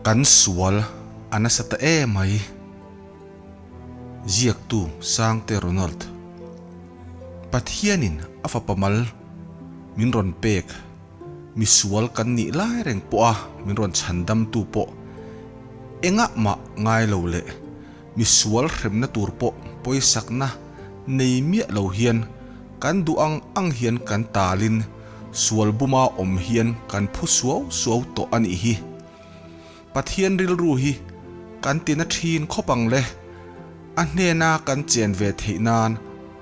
Kan sual a nasa ta emai. Ziaktu Sangte Ronald. Pathianin a fapa mal min rawn pek, misual kan nih lai reng pawha min rawn chhandamtu pawh engah mah ngai lo leh misual hremna tur pawh pawisakna nei miah lo hian kan duh ang ang hian kan talin sual buma awm hian kan phu suau suau tawh a nih hi. Pathian rilru hi kan tina thin khawp ang le. A hnena kan chen ve theih nan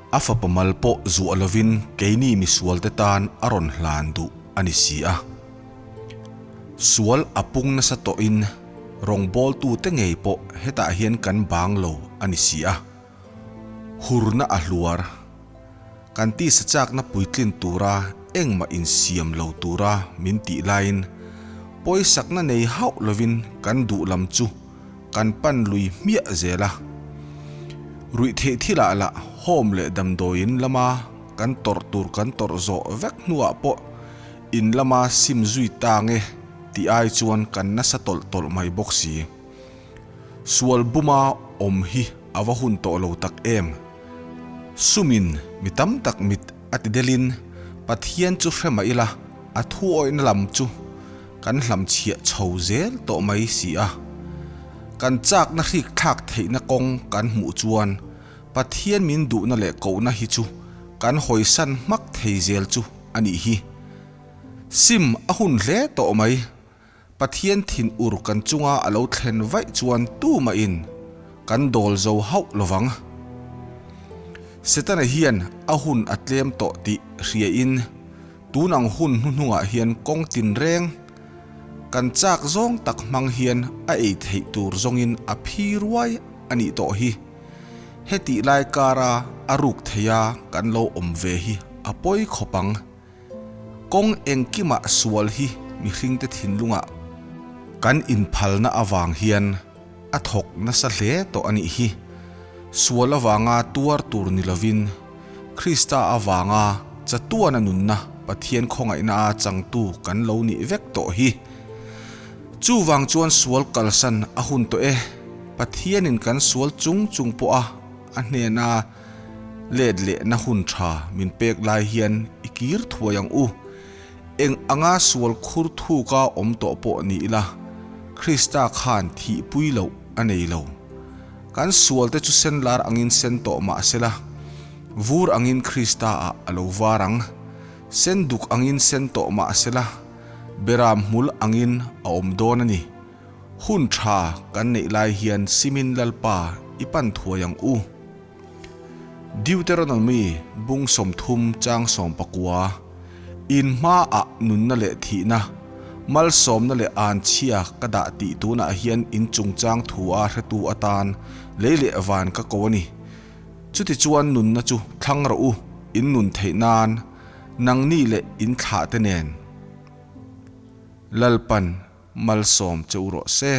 a fapa mal pawh zuah lovin keini misualte tan a rawn hlan duh a ni si a. Sual a pung nasa tawhin rawngbawltute ngei pawh hetah hian kan bang lo a ni si a. Hurna a hluar. Kan tisa chakna puitlin tura engmah insiam lo tura min tih laiin pawisakna nei hauh lovin kan duh lam chu kan pan lui hmiah zel a. Ruihtheih thilah lah home leh damdawiin lama kan tawrh tur kan tawrh zawh vek hnuah pawh In lama sim zui ta nge tih ai chuan kan nasa tawlh tawlh mai bawk si. Sual buma awm hi a va hun tawh lo tak em? Sumin mi tam tak mit a ti delin Pathian chu hre mah ila a thu awihna lam chu kan hlamchhiah chho zel tawh mai si a. Kan chakna hrik thlak theihna kawng kan hmuh chuan Pathian min duhna leh kohna hi chu kan hawisan hmak thei zel chu a nih hi. Sim a hun hle tawh mai. Pathian thin ur kan chunga a lo thlen vaih chuan tumahin kan dawl zo hauh lovang. Setana hian a hun a tlem tawh tih hriain tun ang hun hnuhnungah hian kawng tinreng kan chak zawng tak hmang hian a ei theih tur zawngin a phi ruai a nih tawh hi. Hetih lai kara a ruk theia kan lo awm ve hi a pawi khawp ang. Kawng engkimah sual hi mihringte thinlungah kan inphalna avang hian a thawk nasa hle tawh a nih hi. Sual avanga tuar tur ni lovin Krista avanga chatuana nunna Pathian khawngaihna a changtu kan lo nih vek tawh hi. Chuvang chuan sual kalsan a hun tawh e. Pathianin kan sual chung chung pawha a hnena let lehna hun tha min pek lai hian i kir thuai ang u. Eng anga sual khur thuka awm tawh pawh ni ila, Krista khan thihpui loh a nei lo. Kan sualte chu sen lar angin sen tawh mah sela, vur angin Krista-ah a lo var ang. Sen duk angin sen tawh mah sela, Beram hmul angin a awm dawn a ni. Hun tha kan neih lai hian Simin Lalpa i pan thuai ang u. Deuteronomy bung 30 chang 19, In hmaah nunna leh thihna, malsawmna leh anchhia ka dah tih tunah hian in chungchang thu a hretu atan lei leh van ka ko a ni. Chutichuan nunna chu thlang rawh u, in nun theih nan nangni leh in thlahte nen Lalpan malsawm che u rawh se.